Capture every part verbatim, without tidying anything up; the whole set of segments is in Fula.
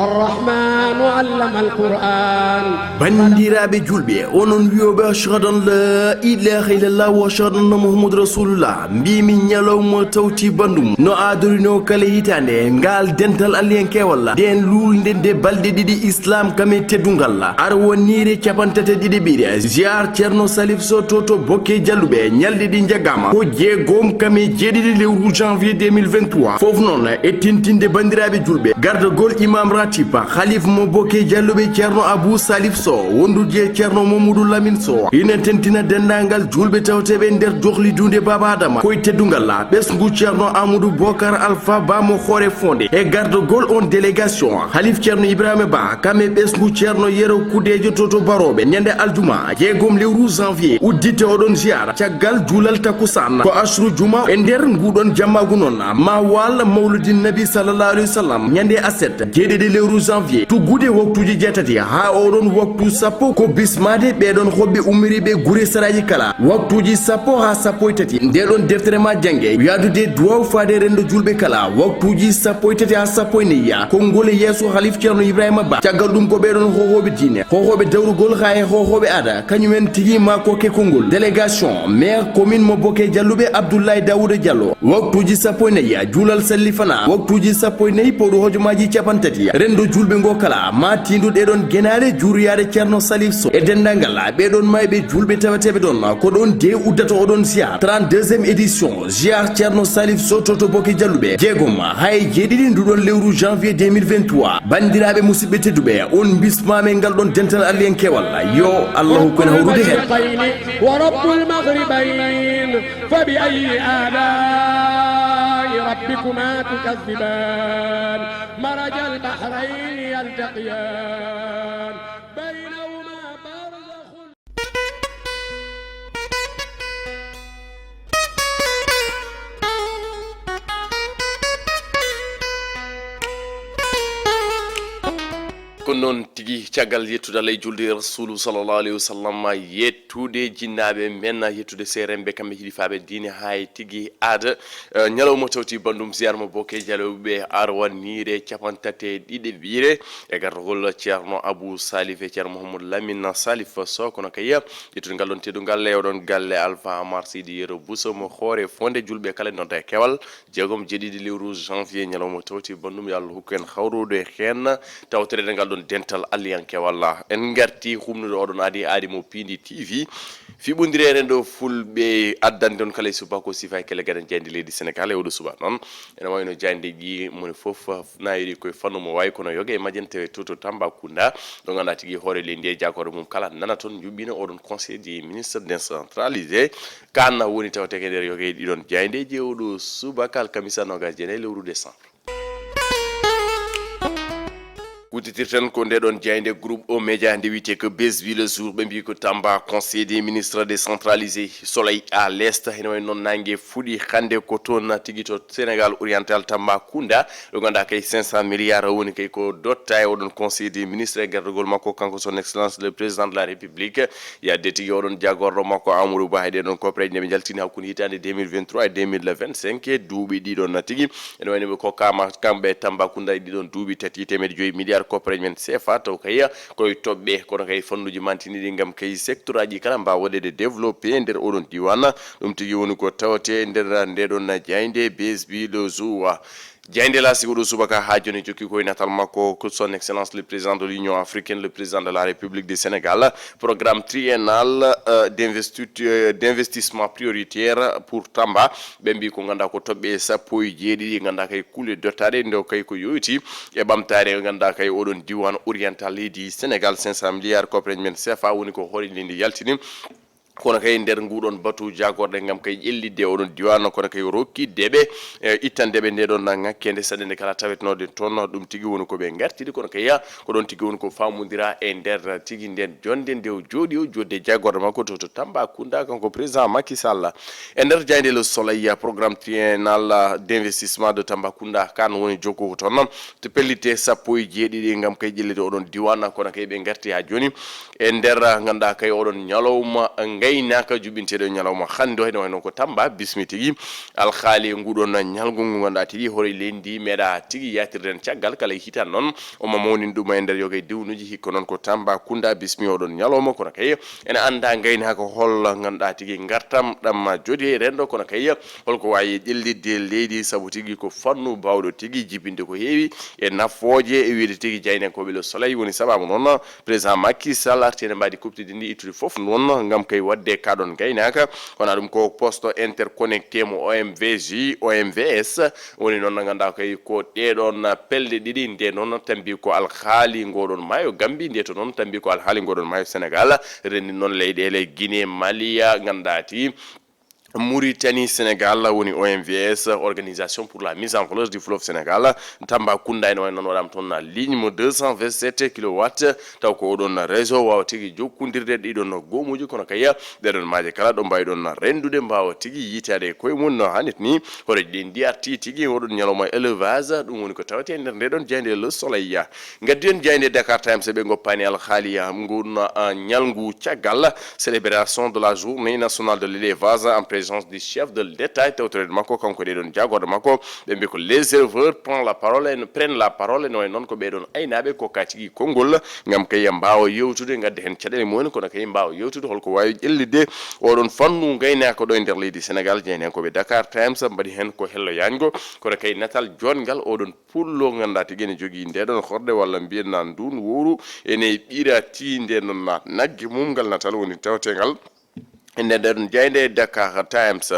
الرحمن علم القرآن. Banndiraaɓe julɓe, onon wiyooɓe ashhadu an la ilaha illallah wa ashhadu anna muhammadu rasulullah, mbimi ñalawma tawti bandum no aadorino kala hitaande ngal dental aliyankewal, nden luulnde nde balɗe ɗiɗi islam kame teddungal, arwaniire capantate ɗiɗi ɓiire ziar Ceerno Salif Sow to to Bokke Jalluɓe, ñalɗi ɗi jaggama ko jeegom kame jeeɗiɗi lewru janvier deux mille vingt-trois. Fof noon e tintinde banndiraaɓe julɓe, gardagol imam ratib, halif mo Bokke Jalluɓe Ceerno Abou Salif Sow, wondude e Ceerno Mamadou Lamine Sow, ina tentina denndaangal julɓe tawteeɓe nder dohli duunde Baaba Adama, koye teddungal ɓesngu Ceerno Amadou Bokar Alpha Ba mo Hoore Fonde, e gardagol on délégation, halif Ceerno Ibrahima Ba, kam e ɓesngu Ceerno Yero Kudejo to to Barooɓe, ñande aljuma, jeegom lewru janvier, uddite oɗon ziara, caggal juulal takkusaan, ko asru juma, e nder nguɗon jammaagu noon, ma wal mawludin nabi sallallahu alayhi wa sallam, ñande aset, jeeɗiɗi lewru janvier, tuggude waktuuji jeetati haa oɗon waktu sappo, ko bismaade ɓeɗon hoɓɓe ummiriiɓe gure saraaji kala, waktuuji sappo haa sappo e tati, ndeɗon deftere ma jannge, yaadude duwaw faade renndo julɓe kala, waktuuji sappo e tati haa sappo e nayi, konngol e yeeso halif Ceerno Ibrahima Ba, caggal ɗum ko ɓeɗon hohooɓe diine, hohooɓe dawrugol haa e hohooɓe aada, kañum en tigi ma kokke konngol, délégation, maire commune mo Bokke Jalluɓe Abdoulaye Daouda Diallo, waktuuji sappo e nayi, juulal sallifana, waktuuji sappo e nayi, pawɗo hojomaaji capanɗe tati, renndo julɓe ngo kala, ma tiindu ɗeɗon genaale juuroyaade Ceerno Salif Sow, e denndaangal ɓeɗon mayɓe julɓe taweteeɓe ɗon, ko ɗon de uddata oɗon ziar, trente-deuxième édition, ziar Ceerno Salif Sow to to Bokke Jalluɓe, jeegom, hay jeeɗiɗi nduɗon lewru janvier deux mille vingt-trois, banndiraaɓe musidɓe tedduɓe, on bismaama e ngal ɗon dental aliyankewal, yo Allah hokku en hawrude heen. المشرقين ورب المغربين، فبأي آلاء ربكما تكذبان؟ مرج البحرين يلتقيان، بينهما برزخ. Ko noon tigi, caggal yettude Allah e julde e Rasulu sallallahu alayhi wa sallam, yettude jinnaaɓe men, yettude seerenɓe, kamɓe hilifaaɓe diine, hay tigi aada. Eh, ñalawma tawti banndum ziar mo Bokke Jalluɓe, arwaniire capanɗe tati e ɗiɗi ɓiire, e gartagol Ceerno Abou Salif e Ceerno Mouhamadou Lamine Salif Sow, kono kay yettude ngal ɗon teddungal e oɗon galle Alpha Amar Sidi Yero Bousso mo Hoore Fonde, julɓe kala nodda e keewal, jeegom, jeeɗiɗi lewru janvier, ñalawma tawti banndum, yo Allah hokku en hawrude heen, tawtoreede ngal ɗon dental aliyankewal. En ngarti humnude oɗon aadi, aadi mo Piindi T V, fiɓondire renndo fulɓe, addande on kala e subaka o sifa e kelle gaɗen jaaynde leydi Senegal e oɗo subaka noon. Ene wayno jaayndeeji moni fof nayori koye fannu mo wayi, kono yoga e majjante to to Tambacounda, ɗo ngannduɗaa tigi hoore leydi e jagorɗe mum kala nana toon, njuɓɓina oɗon conseil des ministres décentralisé. Kan woni tawteke nder yoga e ɗiɗon jaayndeeji e oɗo subaka alkamisa nogas e jeenayi lewru décembre. Udditirten ko nde ɗon jaaynde groupe O Média nde wiyetee ko Besbi le Jour, ɓe mbii ko Tamba, conseil des ministres décentralisé, soleil à l'est, heno wayi noon naange fuɗi hannde ko toon tigi to Sénégal oriental Tambacounda, ɗo ngannduɗaa kay cinq cent milliards woni kay ko dotta e oɗon conseil des ministres e gardagol makko kanko son excellence le président de la république, yadde tigi oɗon jagorɗo makko Amadou Ba e ɗeɗon koppareeje ɗe ɓe njaltini hakkunde hitaande deux mille vingt-trois e deux mille vingt-cinq, e duuɓi ɗiɗon tigi. Ene wayno ɓe kokkaama kamɓe Tambacounda e ɗiɗon duuɓi tati teemeɗe joyi milliards koppareeje men C F A, taw kay koye toɓɓe, kono kay fannuuji mantiniiɗi ngam kay secteur aji kala mbaawa waɗeede développé e nder oɗon diiwaan. Ɗum tigi woni ko tawetee nder ndeɗon jaaynde Besbi le Jour. Jaaynde Laasi oɗo subaka haa jooni jokki koye natal makko, ko son excellence le président de l'Union africaine, le président de la République du Sénégal, programme triennal, euh, d'investi-, euh, d'investissement prioritaire pour Tamba. Ɓe mbii ko ngannduɗaa ko toɓɓe sappo e jeeɗiɗi, ngannduɗaa kay kuule dottaaɗe, nde kay ko yowitii e ɓamtaare, ngannduɗaa kay oɗon diiwaan oriental leydi Sénégal, cinq cent milliards koppareeje men C F A woni ko hoore leydi yaltini. Kono kay nder nguɗon batu jagorɗe ngam kay ƴellitde oɗon diiwaan, kono kay rokkitde ɓe, e ittande ɓe nde ɗon ŋakkeende saɗeende kala tawetenoode toon, ɗum tigi woni ko ɓe ngartiri, kono kay ko ɗon tigi woni ko faamondira e nder tigi nden jonnde nde o jooɗi o jodde jagorɗe makko to to Tambacounda, kanko président Macky Sall. E nder jaaynde Le Soleil, programme triennal d'investissement de Tambacounda, kan woni jokkuko toon to pellitte sappo e jeeɗiɗi ngam kay ƴellitde oɗon diiwaan, kono kay ɓe ngarti haa jooni e nder, ngannduɗaa kay oɗon ñalawma Gaynaka juɓɓinteeɗo ñalawma hannde o, ene wayi noon ko Tamba bismi tigi alhaali nguɗon ñalngu ngu ngannduɗaa tigi hoore leydi ndi meeɗa tigi yaatirde en caggal kala e hitan noon. Omo mawnini ɗum e nder yoga e diwnuuji, hikka noon ko Tamba Kunda bismi oɗon ñalawma, kono kay ene annda gaynaka hol ngannduɗaa tigi ngartam ɗam jodi e renndo, kono kay holko waawi ƴellitde leydi, sabu tigi ko fannu baawɗo tigi jibinde ko heewi e nafooje, e wiyde tigi jaynenkooɓe Le Soleil woni sababu noon président Macky Sall arti ene mbaadi kuɓtidinɗi ittude fof noon ngam kay waɗde kaɗon gaynaka. Kono ɗum ko poste interconnecté mo O M V J, O M V S woni noon, ngannduɗaa kay ko ɗeɗon pelɗe ɗiɗi, nde noon tambi ko alhaali ngoɗon maayo Gambie, nde to noon tambi ko alhaali ngoɗon maayo Sénégal, renndi noon leyɗeele Guinée, Mali, ngannduɗaa tigi Mauritanie, Sénégal, woni O M V S, Organisation pour la Mise en Valeur du Fleuve Sénégal. Tambacounda ene wayi noon waɗaama toon ligne mo deux cent vingt-sept kilowatts, taw ko oɗon réseau waawa tigi jokkondirde ɗiɗon goomuuji, kono kay ɗeɗon maaje kala ɗo mbawiɗon renndude mbaawa tigi yiytaade e koye mum no haanirta ni. Horeeji ɗi ndi arti tigi oɗon ñalawma élevage, ɗum woni ko tawetee e nder ndeɗon jaynde Le Soleil. Ngadduyen jaynde Dakar Times, ɓe ngoppaani alhaali ngun, ah, ñalngu caggal, célébration de la journée nationale de l'élevage en présence du chef de l'État, e tawtoreede makko kanko ɗeɗon jagorɗo makko. Ɓe mbi ko les éleveurs prennent la parole, en prennent la parole, ene wayi noon ko ɓeɗon aynaaɓe kokka tigi konngol ngam kay mbaawa yewtude, ngadda heen caɗeele mumen, kono kay mbaawa yewtude holko waawi ƴellitde oɗon fannu ngaynaaka ɗo e nder leydi Sénégal. Jeynankooɓe Dakar Times mbaɗi heen ko hello yaajngo, kono kay natal joɗngal oɗon pullo ngannduɗaa tigi ene jogii ndeɗon horde walla mbiyen na ndun wowru ene ɓira ti nde noon na nagge mum. Ngal natal woni tawtengal e nder ndeɗon jaynde Dakar Times.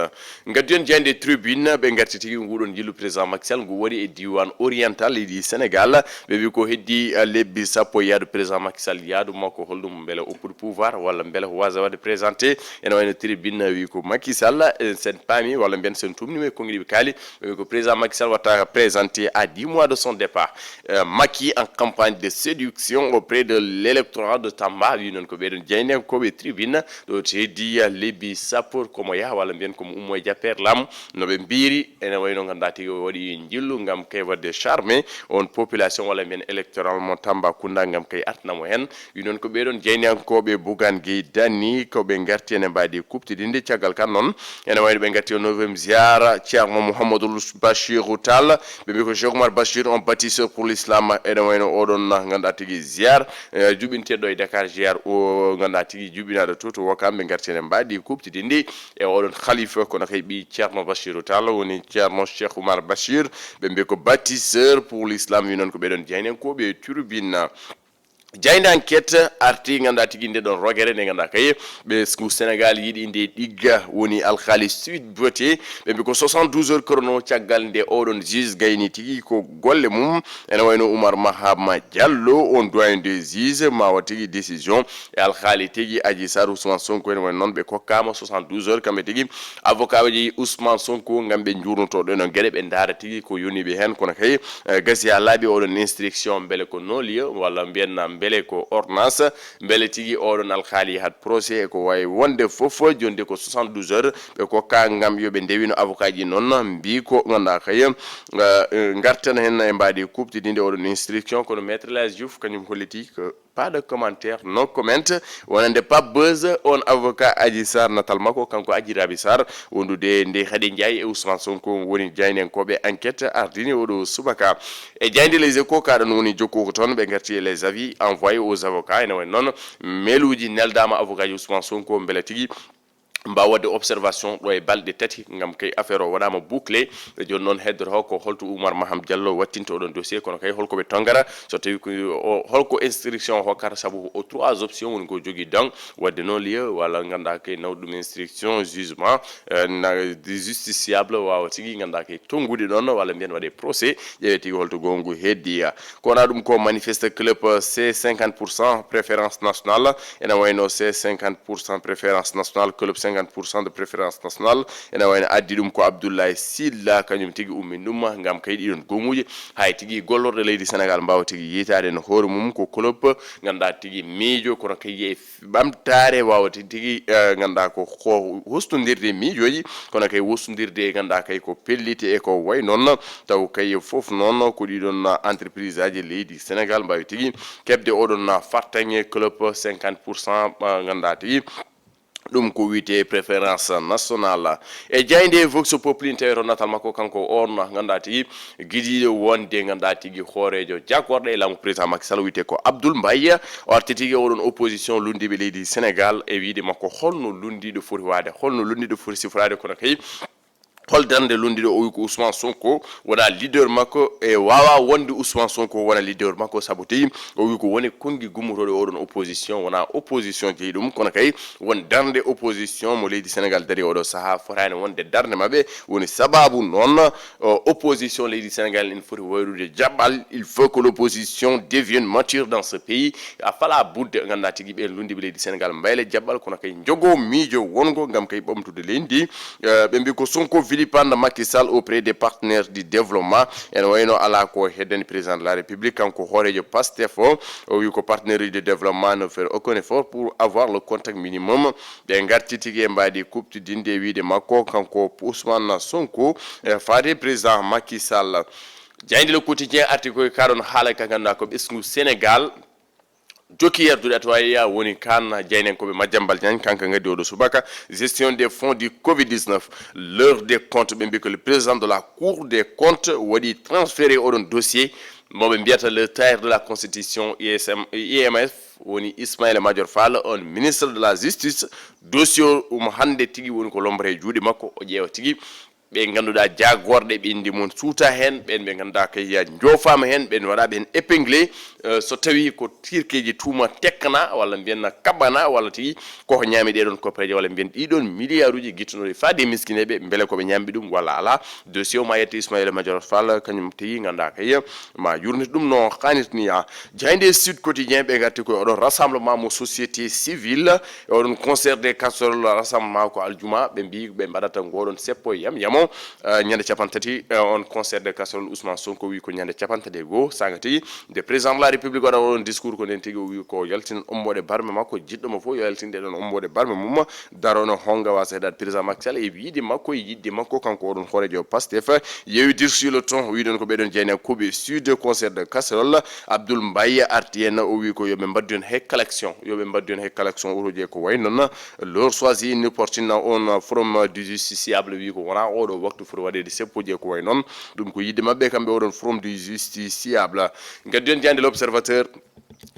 Ngadduyen jaynde Tribune, ɓe ngarti tigi nguɗon njillu président Macky Sall ngu waɗi e diiwaan oriental leydi Sénégal. Ɓe mbi ko heddi, ah, lebbi sappo yaadu président Macky Sall yaadu makko, holɗum mbele oppude pouvoir walla mbele ko waasa waɗde présenté. Ene wayno Tribune wi ko Macky Sall, eh, sen paami walla mbiyen sen tumnima e konngiɗi ɓe kaali, ɓe mbi ko président Macky Sall watta présenté à dix mois de son départ. Euh, Macky en campagne de séduction auprès de l'électorat de Tamba, wi noon ko ɓeɗon jeynenkooɓe Tribune. Ɗo to heddi lebbi sappo komo yaha walla mbiyen komo ummo e jappeere laamu, no ɓe mbiri, ene wayno ngannduɗaa tigi o waɗi njillu ngam kay waɗde charme on population walla mbiyen électoral mo Tambacounda ngam kay artana mo heen. Wi noon ko ɓeɗon jeynankooɓe Bougane Gueye Dany ko ɓe ngarti ene mbaadi kuɓtidinde. Caggal kan noon ene wayno ɓe ngarti o neuvième ziara Ceerno Mouhamadoul Bachirou Tall. Ɓe mbi ko Cheikh Oumar Bachir, un bâtisseur pour l'islam. Ene wayno oɗon ngannduɗaa tigi ziar, eh, juɓɓinteeɗo e Dakar ziar o ngannduɗaa tigi juɓɓinaaɗo to, to Ouakam. Ɓe ngarti ene mbaadi kuɓtidinde e oɗon khalifa, kono kay ɓii Ceerno Bachirou Tall woni Ceerno Cheikh Oumar Bachir. Ɓe mbi ko bâtisseur pour l'islam, wi noon ko ɓeɗon jeynankooɓe Tribune. Jaynde Enquête arti, ngannduɗaa tigi nde ɗon rogere nde ngannduɗaa kay ɓe ngu Sénégal yiɗi nde ɗigga woni alhaali Sweet Beauté. Ɓe mbi ko soixante-douze heures chrono caggal nde oɗon juge gayni tigi ko golle mum. Ene wayno Oumar Mahama Diallo, on doyen des juges, ma waɗ tigi décision e alhaali tigi Adji Sarr, Ousmane Sonko. Ene wayno noon ɓe kokkaama soixante-douze heures kamɓe tigi avocat ji Ousmane Sonko ngam ɓe njuurnoto ɗen on geɗe, ɓe ndaara tigi ko yoni ɓe heen. Kono kay, eh, gasi haa laaɓi oɗon instruction, mbele ko non-lieu walla mbiyen na mbele ko ordonnance, mbele tigi oɗon alhaali yahat procès e ko wayi wonde fof. Jonde ko soixante-douze heures ɓe kokka ngam yo ɓe ndewino avocat ji noon mbi ko ngannduɗaa kay, eh, eh, ngarten heen e mbaadi kuɓtidinde oɗon instruction. Kono Maître El Hadji Diouf kañum holliti ko pas de commentaire, no comment. Wonande Pape Buzz, on avocat Adji Sarr, natal makko kanko Adji Raby Sarr, wondude nde Khady Ndiaye e Ousmane Sonko, woni jaynenkooɓe Enquête ardini oɗo subaka. E jaynde Les Échos, kaɗon woni jokkoko toon, ɓe ngarti e les avis envoyés aux avocats. Ene wayno noon, meluuji neldaama avocat ji Ousmane Sonko, mbele tigi mbaawa waɗde observation ɗo e balɗe tati ngam kay affaire o waɗaama bouclé. Jooni noon heddoto ko holto Oumar Maham Diallo wattinta oɗon dossier, kono kay holko ɓe tonngata, so tawi ko o, holko instruction o hokkata, sabu o trois options woni ko jogii, donc waɗde non-lieu walla ngannduɗaa kay nawɗum instruction, jugement, eh, na, justiciable waawa tigi ngannduɗaa kay tonngude ɗon walla mbiyen waɗe procès, ƴeewe tigi holto goongu heddi. Ko wona ɗum ko manifeste club, eh, C cinquante pour cent préférence nationale, ene wayno C cinquante pour cent préférence nationale, club cinquante pour cent de préférence nationale, ene wayno addi ɗum ko Abdoulaye Sylla, kañum tigi ummin ɗum ngam kay ɗiɗon goomuuji, hay tigi gollorɗe leydi Sénégal mbaawa tigi yiytaade no hoore mum ko club ngannduɗaa tigi miijo, kono kay e ɓamtaare waawa tigi tigi, eh, ngannduɗaa ko, ko hostondirde miijooji, kono kay wostondirde ngannduɗaa kay ko pelliti e ko wayi noon. Taw kay fof noon ko ɗiɗon entreprise aji leydi Sénégal mbaawi tigi keɓde oɗon fartaŋŋe club cinquante pour cent, eh, ngannduɗaa tigi Ɗum ko wiyetee préférence nationale. E jaaynde Vox Populi, en tawi ronnatal makko, kanko on ngannduɗaa tigi gidiiɗo wonde ngannduɗaa tigi hooreejo jaagorɗe e laamu président Macky Sall, wiyetee ko Abdoul Mbaye. O arti tigi oɗon opposition lunndiiɓe leydi Sénégal e wiyde makko holno lunndiiɗo foti waade, holno lunndiiɗo foti siforaade, kono kay hol darnde lunndiiɗo? O wi ko Ousmane Sonko wona leader makko, e waawa wonde Ousmane Sonko wona leader makko, sabu tigi o wi ko woni konngi gummotooɗo oɗon opposition, wona opposition jeyi ɗum, kono kay won darnde opposition mo leydi Sénégal dari oɗo sahaa fotaani wonde darnde maɓɓe. Woni sababu noon, o, opposition leydi Sénégal ene foti wayrude jaɓɓal. Il faut que l'opposition devienne mature dans ce pays. A fala budde, ngannduɗaa tigi ɓeen lunndiiɓe leydi Sénégal mbayla jaɓɓal, kono kay njogo miijo wongo ngam kay ɓamtude leydi ndi. Eh, ɓe mbi ko Sonko vilipende Macky Sall auprès des partenaires du développement. Ene wayno alaa ko heddani président de la République, kanko hooreejo Pastef o. O wi ko partenaires du développement ne faire aucun effort pour avoir le contact minimum. Ɓe ngarti tigi e mbaadi kuɓtidinde e wiyde makko, kanko Ousmane Sonko, e faade président Macky Sall. Jaaynde Le Quotidien arti koye kaɗon haala ka ngannduɗaa ko ɓesngu Sénégal. Jokki yardude Atoaya woni kan jaynenkooɓe Madiambal Diagne, kanko ngaddi oɗo subaka. Gestion des fonds du covid dix-neuf, l'heure des comptes, ɓe mbi ko le président de la Cour des comptes waɗi transféré oɗon dossier. Mo ɓe mbiyata le tailleur de la constitution, I S M, I M F, woni Ismaïla Madior Fall, on ministre de la justice. Dossier o, um hannde tigi woni ko lombata e juuɗe makko, o ƴeewa tigi ɓe ngannduɗaa jaagorɗe, ɓe innde mum suuta heen, ɓeen ɓe ngannduɗaa kay ya njoofaama heen, ɓeen waɗaaɓe heen épinglé. Eh, so tawii ko tirkeeji tuuma tekkana, walla mbiyen na kaɓɓana, walla tigi koko ñaami ɗee ɗoon koppereeje, walla mbiyen ɗii ɗoon miliyaaruuji gittunooɗi faade e miskineeɓe, mbele ko ɓe ñaamɓe ɗum walla alaa. Dossier o ma yetto Ismaïla Madior Fall, kañum tigi ngannduɗaa kay ma yurnit ɗum no haanirta ni. Jaaynde Sud Quotidien, ɓe ngarti koye oɗon rassemblement mo société civile, e oɗon concert des casseroles, rassemblement ko aljuma, ɓe mbi ɓe mbaɗata ngoɗon seppo yam yamo, eh, ñande capanɗe tati, eh, on concert des casseroles. Ousmane Sonko wi ko ñande capanɗe tati e goo, saanga tigi nde président de la République waɗa oɗon discours, ko nden tigi o wi ko yaltin omboɗe barme makko, jiɗɗo mo fof yo yaltin ɗe ɗon omboɗe barme mum, darono honga wasa heɗaade président Macky Sall e wiide makko e yiɗde makko, kanko oɗon hooreejo Pastef. Yeewidi sur le ton, wiɗon ko ɓeɗon jeyna kuuɓe Sud, concert de casserole. Abdoul Mbaye arti heen, o wi ko yo ɓe mbaɗdu heen hay collection, yo ɓe mbaɗdu heen hay collection, otoji e ko wayi noon. L'heure choisie, ina opportune, on forum du justiciable wi ko wona oɗo waktu foti waɗeede seppoji e ko wayi noon. Ɗum ko yiɗde maɓɓe kamɓe oɗon forum du justiciable. Ngaddu heen jaaynde L'Observateur,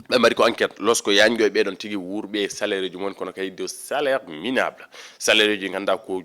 ɓe mbaɗi ko enquête, losko yañgo e ɓeɗon tigi wuurɓe salaire uji mum, kono kay de salaire minable. Salaire uji ngannduɗaa ko,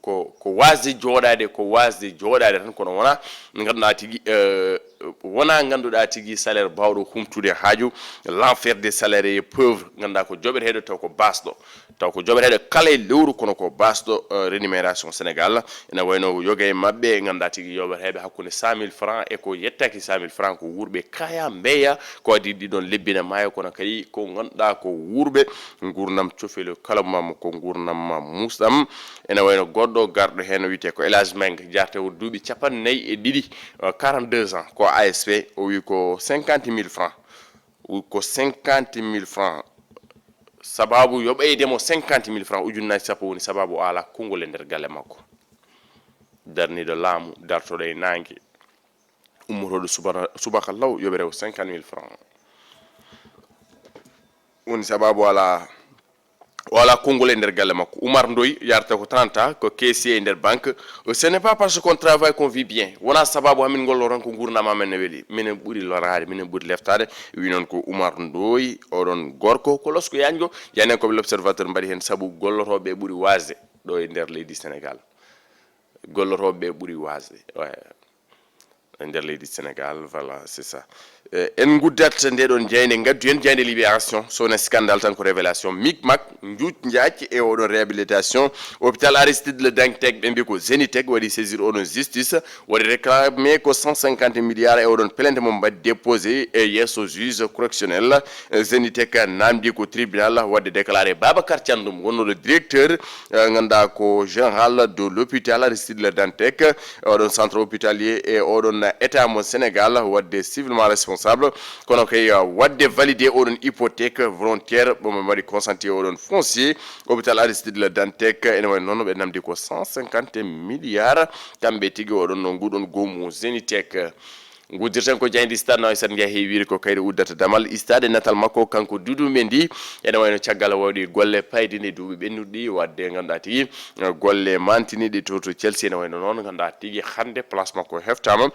ko, ko waasde jooɗaade, ko waasde jooɗaade tan, kono wona ngannduɗaa tigi, eh, wona ngannduɗaa tigi salaire baawɗo humtude haaju. L'enfer des salariés pauvres, ngannduɗaa ko joɓeteeɗo taw ko baasɗo, taw ko joɓeteeɗo kala e lewru, kono ko baasɗo, eh, rémunération Sénégal. Ene wayno yoga e maɓɓe ngannduɗaa tigi yoɓeteeɓe hakkunde cent mille francs e ko yettaaki cent mille francs, ko wuurɓe kaya mbeya, ko adii ɗiɗon lebbi na maayo, kono kadi ko ngannduɗaa ko wuurɓe nguurndam cofeelo kala mamo ko nguurndam muusɗam. Ene wayno goɗɗo garɗo heen wiyetee ko El Hadj Meng, jarte o duuɓi capanɗe nayi e ɗiɗi, eh, quarante-deux ans, ko A S P, o wi ko cinquante mille francs, o wi ko cinquante mille francs. Sababu yo ɓeyde mo cinquante mille francs, ujunnaaji sappo woni sababu o alaa konngol e nder galle makko. Darniiɗo laamu, dartoɗo e naange, ummotooɗo subaka, subaka law, yo ɓe rew cinquante mille francs. Woni sababu o alaa, o alaa konngol e nder galle makko. Oumar Ndoye, yarata ko trente ans, ko caissier e nder banque. Ce n'est pas parce qu'on travaille qu'on vit bien. Wonaa sababu hamin ngollo tan ko nguurndam amen ne weli. Minen ɓuri loraade, minen ɓuri leftaade. Wi noon ko Oumar Ndoye, oɗon gorko, ko losko yañgo. Yanen ko L'Observateur mbaɗi heen sabu gollotooɓe ɓuri waasde ɗo e nder leydi Sénégal. Gollotooɓe ɓuri waasde. Ouais. E nder leydi Sénégal, voilà, c'est ça. Eh, en nguddat nde ɗon jaaynde, ngaddu heen jaaynde Libération, so wonaa scandale tan ko révélation. Micmac, njuuj njaaj e oɗon réhabilitation. Hôpital Aristide Le Dantec, ɓe mbi ko Zénithek waɗi saisir oɗon justice, waɗi réclamé ko cent cinquante milliards e oɗon plainte mo mbaɗi déposé e yeeso juge correctionnel. Eh, Zénithek namdi ko tribunal waɗde déclaré Babacar Thiandoum, wonnoɗo directeur, eh, ngannduɗaa ko général de l'hôpital Aristide Le Dantec, oɗon centre hospitalier e oɗon état mo Sénégal waɗde civilement responsable, kono kay, uh, waɗde validé oɗon hypothèque volontaire, ɓe mbaɗi consentir oɗon foncier. Hôpital Aristide Le Dantec, ene wayi noon ɓe namdi ko cent cinquante milliards, kamɓe tigi oɗon nguɗon goomu Zénithek. Nguddirten ko jayndi Stade, nawa Stade ngiya heewi wiide ko kayre uddata damal Stade e natal makko kanko Doudou Mendy. Ene wayno caggal wawde golle payɗe nde duuɓi ɓennuɗi waɗde ngannduɗaa tigi, eh, golle mantiniɗe to to Chelsea. Ene wayno noon ngannduɗaa tigi hannde place makko heftama.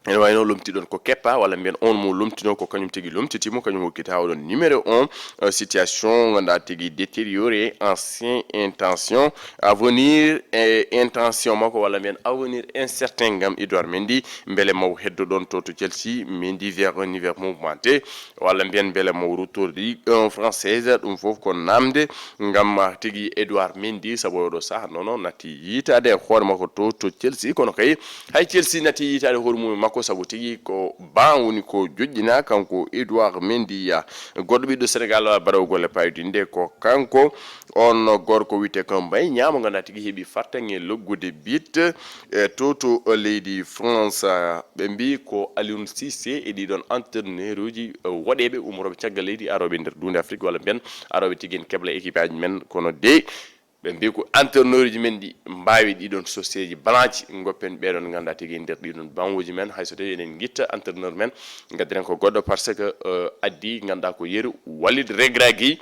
Ene wayno lomtiɗon ko Kepa, walla mbiyen on mo lomtino ko kañum tigi lomtiti mo, kañum hokkita oɗon numéro un, eh, situation ngannduɗaa tigi détérioré, ancien intention, avenir e intention makko, walla mbiyen avenir incertain ngam Edouard Mendy. Mbele maw heddo ɗon to to Chelsea, Mendy vers un univers mouvementé, walla mbiyen mbele maw ruttordi un française, ɗum fof ko namde ngam tigi Edouard Mendy, sabu oɗo saha nono natti yitaade e hoore makko to to Chelsea, kono kay hay Chelsea natti yitaade hoore mum makko, sabu tigi ko ban woni ko joƴƴina kanko Edouard Mendy. Goɗɗo ɓiɗɗo Sénégal baɗowo golle payodinde ko kanko on gorko wiyetee ko Mbaye Niang, mo ngannduɗaa tigi heɓi fartaŋŋe loggude bit e to to leydi France. Ɓe mbi ko Aliou Cissé e ɗiɗon entraîneur uji, eh, waɗeeɓe umorooɓe caggal leydi, arooɓe nder duunde Afrique, walla mbiyen arooɓe tigi en kebla équipe aji men, kono dey ɓe mbi ko entraîneur uji men ɗi mbaawi ɗiɗon sociéji blanche, goppen ɓeɗon ngannduɗaa tigi nder ɗiɗon banwuji men, hay so tawi eɗen ngitta entraîneur men, ngaddiren ko goɗɗo, parce que, eh, addi ngannduɗaa ko yeru Walid Regragui,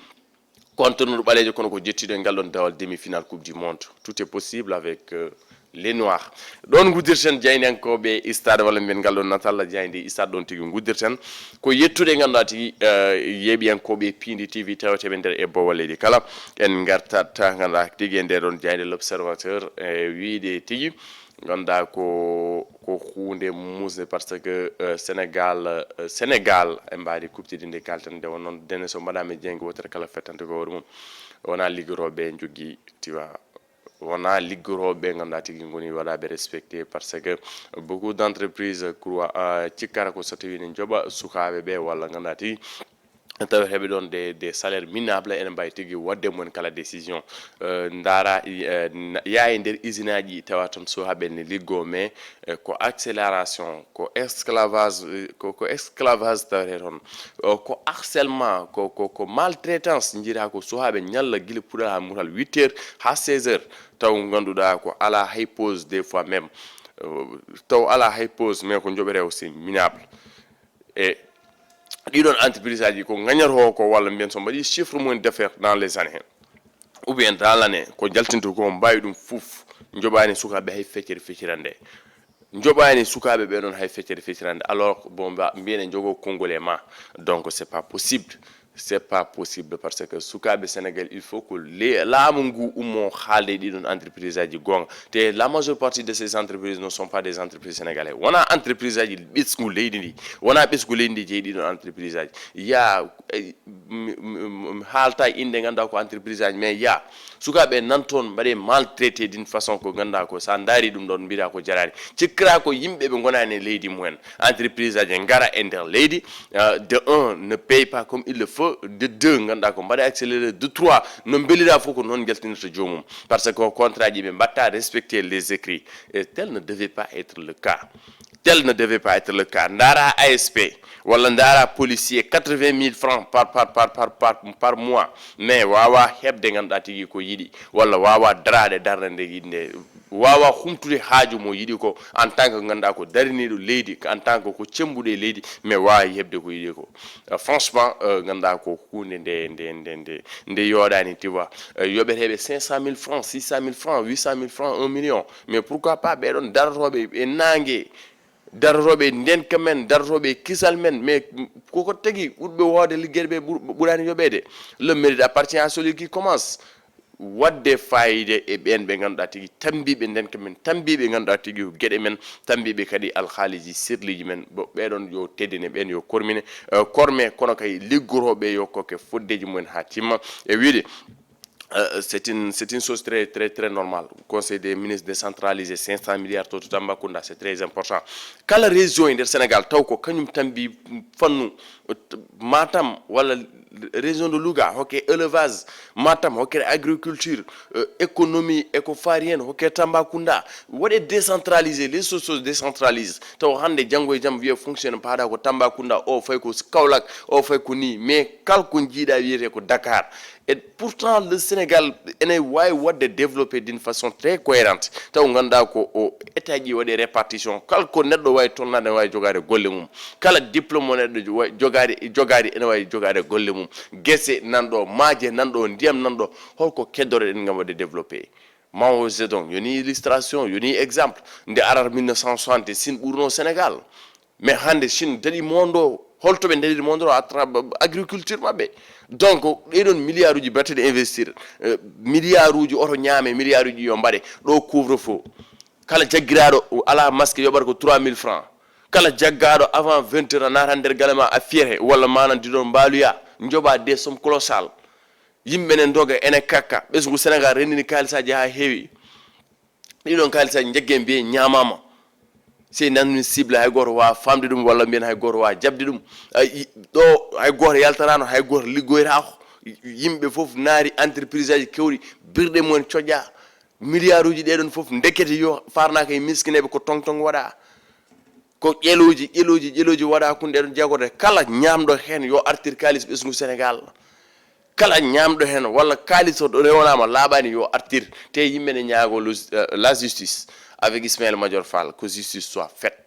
ko entraîneur ɓaleejo, kono ko jettiiɗo e ngal ɗon dawal demi-finale Coupe du Monde. Tout est possible avec, euh, les Noirs. Ɗoon nguddirten jaayndiyankooɓe Stade, walla mbiyen ngal ɗoon natal jaaynde Stade, ɗoon tigi nguddirten. Ko yettude ngannduɗaa tigi, eh, yeeɓiyankooɓe Piindi T V taweteeɓe nder e bowal leydi kala. En ngartat ngannduɗaa tigi e nder ɗoon jaaynde L'Observateur, e wiyde tigi ngannduɗaa ko, ko huunde muusde, parce que, euh, Sénégal, euh, Sénégal e mbaadi kuɓtidi nde kalten nde, won noon dene so mbaɗaama e jeynge wootere kala fettante ko hoore mum. Wonaa liggorooɓe njogii tiwa, wonaa liggorooɓe ngannduɗaa tigi ngoni waɗaaɓe respecté, parce que beaucoup d'entreprises croient, euh, cikkata ko so tawii ne njoɓa sukaaɓe ɓe, walla ngannduɗaa tigi tawa heɓe ɗoon des, des salaires minables, ene mbaawi tigi waɗde mumen kala décision. Euh, ndaara, euh, na-, yaa e nder usine aji tawa toon sukaaɓe ne liggoo, mais, euh, ko accélération, ko esclavage, euh, ko, ko esclavage tawetee toon. Euh, ko harcèlement, ko, ko, ko maltraitance, njiiraa ko sukaaɓe ñalla gila puɗal haa mutal huit heures haa seize heures, taw ngannduɗaa ko alaa hay pause des fois même. Euh, taw alaa hay pause, mais ko njoɓetee aussi minable. E ɗiɗon entreprise aji ko ngañatoo ko, walla mbiyen so mbaɗi chiffre mum d'affaires dans les années, ou bien dans l'année, ko jaltinto ko mbaawi ɗum fof, njoɓaani sukaaɓe hay feccere feccirande. Njoɓaani sukaaɓe ɓe ɗon hay feccere feccirande. Alors, bon, mba-, mbiyen e njogoo konngol e ma. Donc, c'est pas possible. C'est pas possible, parce que sukaaɓe Sénégal, il faut que le-, laamu ngu ummo haalde e ɗiɗon entreprise aji goonga. Te la majeure partie de ces entreprises ne sont pas des entreprises sénégalaises. Wonaa entreprise aji ɓesngu leydi ndi. Wonaa ɓesngu leydi ndi jeyi ɗiɗon entreprise aji. Yaa, eh, mi, mi, mi, mi haalta innde ngannduɗaa ko entreprise aji, mais yaa, sukaaɓe nan toon mbaɗe maltraité d'une façon ko ngannduɗaa ko, so a ndaari ɗum ɗoon, mbiɗa ko jaraani. Cikkira ko yimɓe ɓe ngonaani e leydi mumen. Entreprise aji ngara e nder leydi, euh, de un, ne paye pas comme il le faut, de deux, ngannduɗaa ko mbaɗa accéléré, de trois, no mbelira fof ko noon njaltinirta joomum. Parce que ko contrat ji ɓe mbaɗta respecter les écrits. Et tel ne devait pas être le cas. Tel ne devait pas être le cas. Ndaara A S P, walla ndaara policier, quatre-vingt mille francs par, par, par, par, par, par mois. Mais waawa heɓde ngannduɗaa tigi ko yiɗi, walla waawa daraade darnde nde yiɗi nde, waawa humtude haaju mo yiɗi ko, en tant que ngannduɗaa ko dariniiɗo leydi, en tant que ko cemmbuɗo e leydi, mais waawa heɓde ko yiɗi ko. Euh, franchement, euh, ngannduɗaa ko huunde nde, nde, nde, nde, nde yooɗaani, tu vois. Euh, yoɓeteeɓe cinq cent mille francs, six cent mille francs, huit cent mille francs, un million. Mais pourquoi pas ɓeɗon darotooɓe e naange, darotooɓe e ndenka men, darotooɓe e kisal men, mais koko tagi ɓurɓe woode liggeede ɓe ɓur-, ɓuraani yoɓeede. Le mérite appartient à celui qui commence. Waɗde fayida e ɓeen ɓe ngannduɗaa tigi tambiiɓe ndenka men, tambiiɓe ngannduɗaa tigi ko geɗe men, tambiiɓe kadi alhaaliji sirliiji men, bo ɓeɗon yo teddine, ɓeen yo kormine, eh, korme, kono kay liggorooɓe yo kokke foddeeji mumen haa timma. E wiyde, euh, c'est une, c'est une chose très, très, très normale. Conseil des ministres décentralisé, cinq cents milliards to, to Tambacounda, c'est très important. Kala région e nder Sénégal, taw ko kañum tambi fannu, euh, Matam, walla région de Louga, hokke élevage, Matam, hokke agriculture, euh, économie, e ko faari heen, hokke Tambacounda. Waɗe décentralisé, les choses se décentralisent. Taw hannde, janngo e jam, wiye fonctionne, paaɗa ko Tambacounda, o fayi ko Kaolack, o fayi ko ni. Mais kala ko njiiɗa wiyete ko Dakar. Et pourtant, le Sénégal ene waawi waɗde développé d'une façon très cohérente. Taw ngannduɗaa ko o état ji waɗi répartition. Kala ko neɗɗo waawi tolnaade, ne waawi jogaade golle mum. Kala diplôme mo neɗɗo jo-, wa-, jogaade, jogaade, ene waawi jogaade golle mum. Gese nan ɗo, maaje nan ɗo, ndiyam nan ɗo. Holko keddoroɗen ngam waɗde développé? Mao Zedong, yoni illustration, yoni exemple. Nde arar mille neuf cent soixante, Sine ɓurno Sénégal. Mais hannde Chine daɗi mondo, holto ɓe daɗiri mondo à tra-, agriculture maɓɓe. Donc, ɗee ɗon milliards uji baɗteɗi investir, eh, milliards uji oto ñaame, milliards uji yo mbaɗe. Ɗo couvre-feu. Kala jaggiraaɗo alaa masque yoɓata ko trois mille francs. Kala jaggaaɗo avant vingt heures a naatan nder galle ma a fiyete, walla manan diɗon mbaaluya, njoɓa des sommes colossales. Yimɓe ne ndoga, ene kakka. Ɓesngu Sénégal renndini kaalisaaji haa heewi. Ɗiɗon kaalisaaji njagge mbiye ñaamaama. Sey nanmi cible hay gooto waawa faamde ɗum walla mbiyen hay gooto waawa jaɓde ɗum. Ay, i-, ɗo hay gooto yaltanaano, hay gooto liggoytaako. Yimɓe fof naari entreprise aji kewɗi, birɗe mumen coƴƴa. Milliards uji ɗee ɗon fof ndekete yo farnaaka e miskineeɓe ko tong tong waɗa. Ko ƴelooji, ƴelooji, ƴelooji waɗa hakkunde ɗee ɗon jeegorɗe. Kala ñaamɗo heen yo artir kaalis ɓesngu Sénégal. Kala ñaamɗo heen walla kaalis o rewonaama laaɓaani yo artir. Te yimɓe ne ñaago lus-, eh, la justice avec Ismaël Madior Fall, que justice soit faite.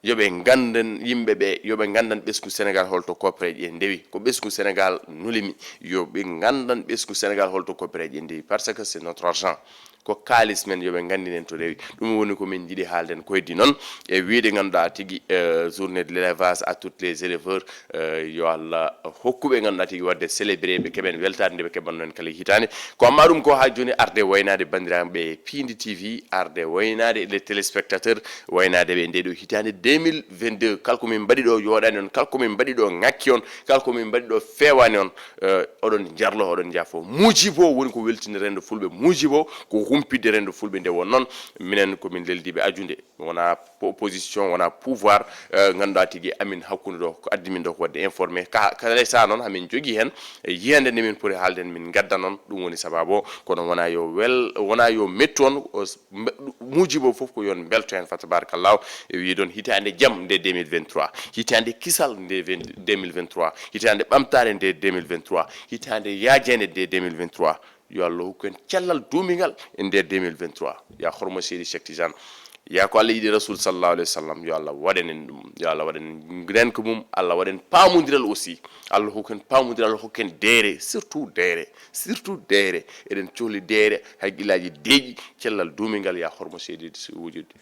Yo ɓe ngannden yimɓe ɓe, yo ɓe ngannden ɓesngu Sénégal holto koppereeje ɗe ndewi. Ko ɓesngu Sénégal nulimi, yo ɓe ngannden ɓesngu Sénégal holto koppereeje ɗe ndewi. Parce que c'est notre argent. Ko kaalis men, yo ɓe nganndinen to rewi. Ɗum woni ko min njiɗi haalden ko heddi noon. E wiyde ngannduɗaa tigi, eh, journée de l'élevage à toutes les éleveurs, eh, yo Allah hokku ɓe ngannduɗaa tigi waɗde célébré, ɓe keɓen weltaade nde ɓe keɓanno en kala hitaande. Ko amma ɗum ko haa jooni arde waynaade banndiraaɓe Piindi T V, arde waynaade les téléspectateurs, waynaade ɓe nde ɗo hitaande deux mille vingt-deux. Kala ko min mbaɗi ɗo yooɗaani on, kala ko min mbaɗi ɗo ŋakki on, kala ko min mbaɗi ɗo feewaani on, eh, oɗon njarlo, oɗon njaafo. Muujibo woni ko weltinde renndo fulɓe. Muujibo ko humpitde renndo fulɓe. Nde won noon, minen ko min leldiiɓe ajude. Wona po-, opposition, wona pouvoir, eh, ngannduɗaa tigi amin hakkunde ɗo, ko addi min ɗo ko waɗde informé. Ka, kala e saha noon, hamin jogii heen, eh, yiyande nde min poti haalden, min ngadda noon. Ɗum woni sababu o. Kono wona yo wel-, wona yo mettu on, o s-, mbe-, muujibo fof ko yo on mbelto heen, fa tabarakallahu. E wii ɗon hitaande jam nde deux mille vingt-trois, hitaande kisal nde vingt, deux mille vingt-trois, hitaande ɓamtaare nde deux mille vingt-trois, hitaande yaajeende nde deux mille vingt-trois. Yo Allah hokku en cellal duumingal e nder deux mille vingt-trois. Ya hormo seydi Cheikh Tidiane. Ya ko Allah yiɗi Rasul sallallahu alaihi wasallam. Yo Allah waɗan en ɗum. Yo Allah waɗan en renko mum. Allah waɗan en paamondiral aussi. Allah hokku en paamondiral, Allah hokku en deere, surtout deere, surtout deere. Eɗen cohli deere, haqqillaaji deeƴi, cellal duumingal ya hormo seydi wujudde.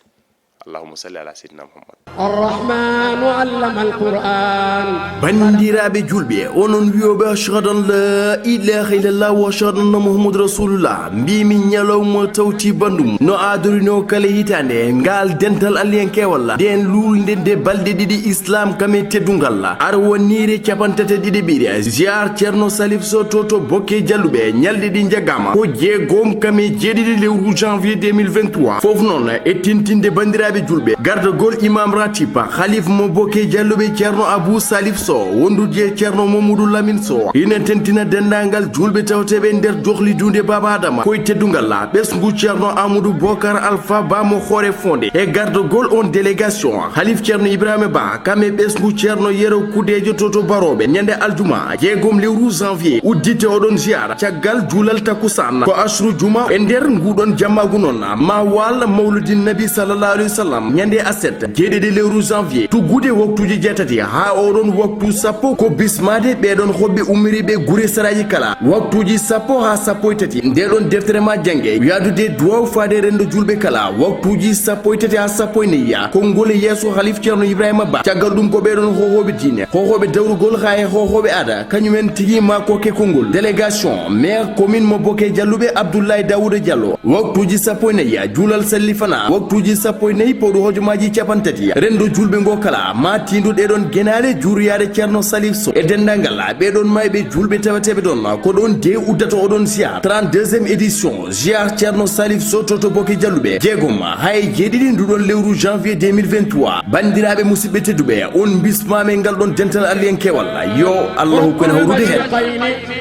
Allahumma salli ala sayyidina Muhammad. الرحمن علم القرآن. Banndiraaɓe julɓe, onon wiyooɓe ashhadu an la ilaha illallah wa ashhadu anna Muhammadu rasulullah, mbimi ñalawma tawti bandum no aadorinoo kala hitaande ngaal dental aliyankewal, nden luulnde nde balɗe ɗiɗi islam kam e teddungal, arwaniire capanɗe tati e ɗiɗi ɓiire, ziar Ceerno Salif Sow to to Bokke Jalluɓe, ñalɗi ɗi njaggaama ko jeegom kam e jeeɗiɗi lewru janvier deux mille vingt-trois. Fof noon e tintinde banndiraaɓe julɓe, gardagol imam ratib, Khalif mo Bokke Jalluɓe Ceerno Abou Salif Sow, wondude e Ceerno Mamadou Lamine Sow, ina tentina denndaangal julɓe tawteeɓe nder johli duunde Baaba Adama, koye teddungal ɓesngu Ceerno Amadou Bokar Alpha Ba mo Hoore Fonde, e gardagol on délégation, Khalif Ceerno Ibrahima Ba, kam e ɓesngu Ceerno Yero Kudeejo to to Barooɓe, ñande aljuma, jeegom lewru janvier, uddite oɗon ziara, caggal juulal takkusaan, ko asru juma, e nder nguɗon jammaagu noon, ma waal Mawludin Nabi sallallahu alaihi wasallam, ñande aset, jeeɗiɗi lewru janvier, tuggude waktuuji jeetati haa oɗon waktu sappo, ko bismaade ɓeɗon hoɓɓe ummiriiɓe gure saraaji kala, waktuuji sappo haa sappo e tati, nde ɗon deftere ma jannge, yaadude duwaw faade renndo julɓe kala, waktuuji sappo e tati haa sappo e nayi, konngol e yeeso Khalif Ceerno Ibrahima Ba. Caggal ɗum ko ɓeɗon hohooɓe diine, hohooɓe dawrugol haa e hohooɓe aada, kañum en tigi ma kokke konngol. Délégation, maire commune mo Bokke Jalluɓe Abdoulaye Daouda Diallo, waktuuji sappo e nayi, juulal sallifana, waktuuji sappo e nayi, pawɗo hojomaaji capanɗe tati, renndo julɓe ngo kala, ma tiindu ɗeɗon genaale juuriyaade Ceerno Salif Sow e denndaangal ɓeɗon mayɓe julɓe tawateeɓe ɗon, ko ɗon de uddata oɗon ziar, trente-deuxième édition, ziar Ceerno Salif Sow to to Bokke Jalluɓe, jeegom hay jeeɗiɗi nduɗon lewru janvier deux mille vingt-trois. Banndiraaɓe musidɓe tedduɓe, on bismaama e ngal ɗon dental aliyankewal. Yo Allah hokku en hawrude heen.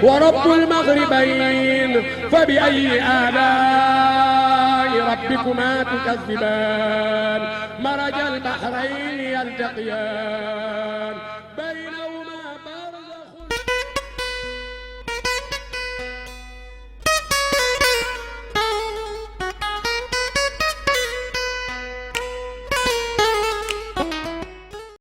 ورب المغربين فبأي آلاء ربكما تكذبان مرج البحرين يلتقيان